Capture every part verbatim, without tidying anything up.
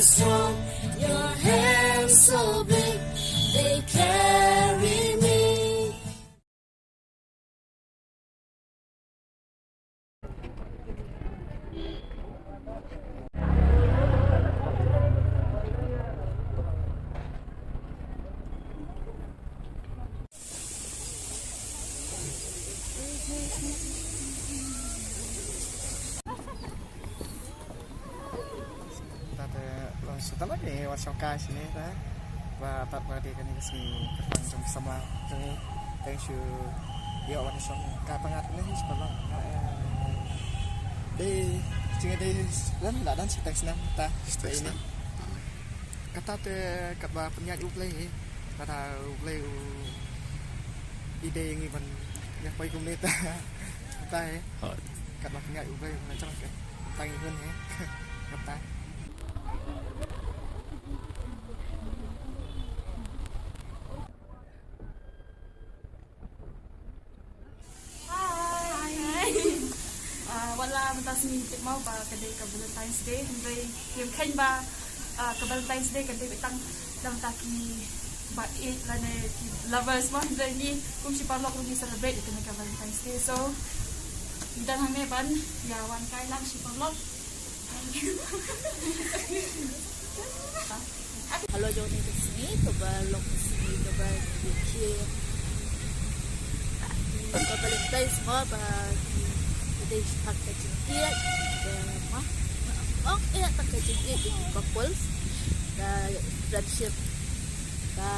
Strong, your hands so big, they carry me. Ta te long shu ta la ni wan shong ka shini ta. Ba pat ba dei kane ka sngi kyrpang jong samla jong ngi. Tang shu ïoh wan shong ka pangat ne hi shu pat long. Dei jing dei lan la dan shu tang snam ta. Shu tang snam. Kata te katba pynïaid U Blei hi. Kata U Blei u i dei ngi ban ïa poi kumne ta. Kata hi. Katba pynïaid U Blei u na jong ke. Tang i hun hi. Kata. Hi. Ah, wat la mynta sngi tip mo ba ka dei ka Valentine's Day, hynrei ngim kheiñ ba, ah, ka Valentine's Day ka dei tang da mynta ki ba ïeit lane ki lovers mo, hynrei ngi kum shi paralok ruh ngi celebrate ïa kane ka Valentine's Day. So ngi dang hangne ban ïa wan kai lang shi paralok. Halor jong kane ka sngi kaba long ka sngi kaba ngi ïa khie. Ka Valentine's mo ba dei pat ka jingïeit, ba ma ong ïeit pat ka jingïeit ïa ki couples, ka friendship, ka,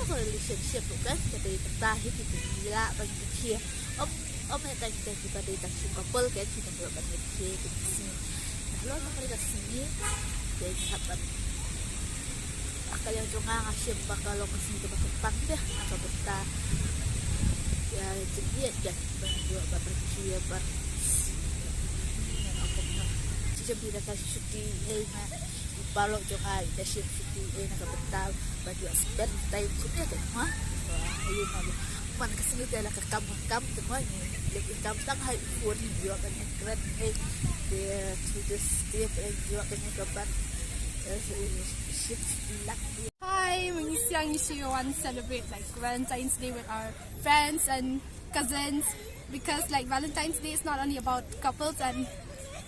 ka relationship ruh ka dei kata hi, ki dei lah ban ïa khie. Ym, ym hynrei kita kiba dei tang shu couple kein ki dang ïoh ban ïa khie ki sngi. Halor jong kane ka sngi te hap ban, ha ka liang jong nga nga shem ba ka long ka sngi kaba kyrpang te ha ka bynta ïa jingïeit kein ban ïoh ban rkhie ban. Jingim da ka shuti ei ma. Paralok jong nga i da shim shuti ei na ka bynta ban ïoh spend time shuti te ma. Ayu ma. Man ka sngi te la ka kam ka kam te ma ngi leh ka kam tang hai phone ngi ïoh ban ïa kren ei. Te tu tu shuti ei ïoh ban ïa ka ban. Shim shuti lak. Hi, ma ngi siang ngi shu wan celebrate like Valentine's Day with our friends and cousins, because like Valentine's Day is not only about couples and,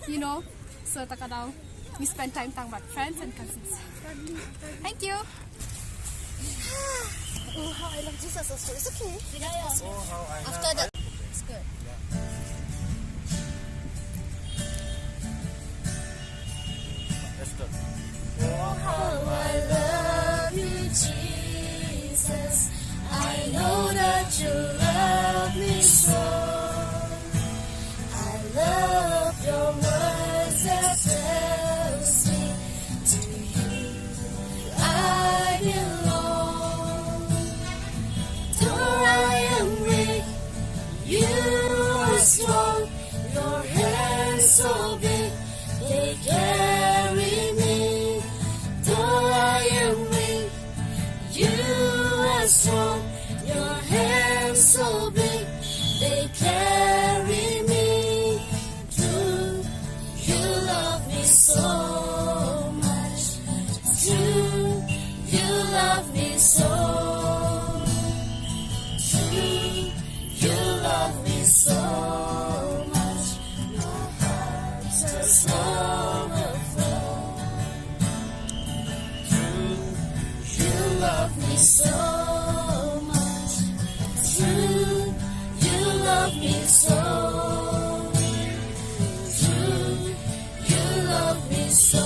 you know, so ta ka daw we spend time tang bad friends and cousins. Thank you. Oh, how I love Jesus also. It's okay. After that, it's good. Let's go. Oh, how I love you, Jesus. I know that you love me so. I love your words that tells me to you I belong. Though I am weak, you are strong. Your hands so big, they carry me. Though I am weak, you are strong. Your hands so big, they carry me. True, you love me so much. True, you love me so. True, you love me so much. My heart just overflows. True, you love me so much. True, you love me so. True, you love me so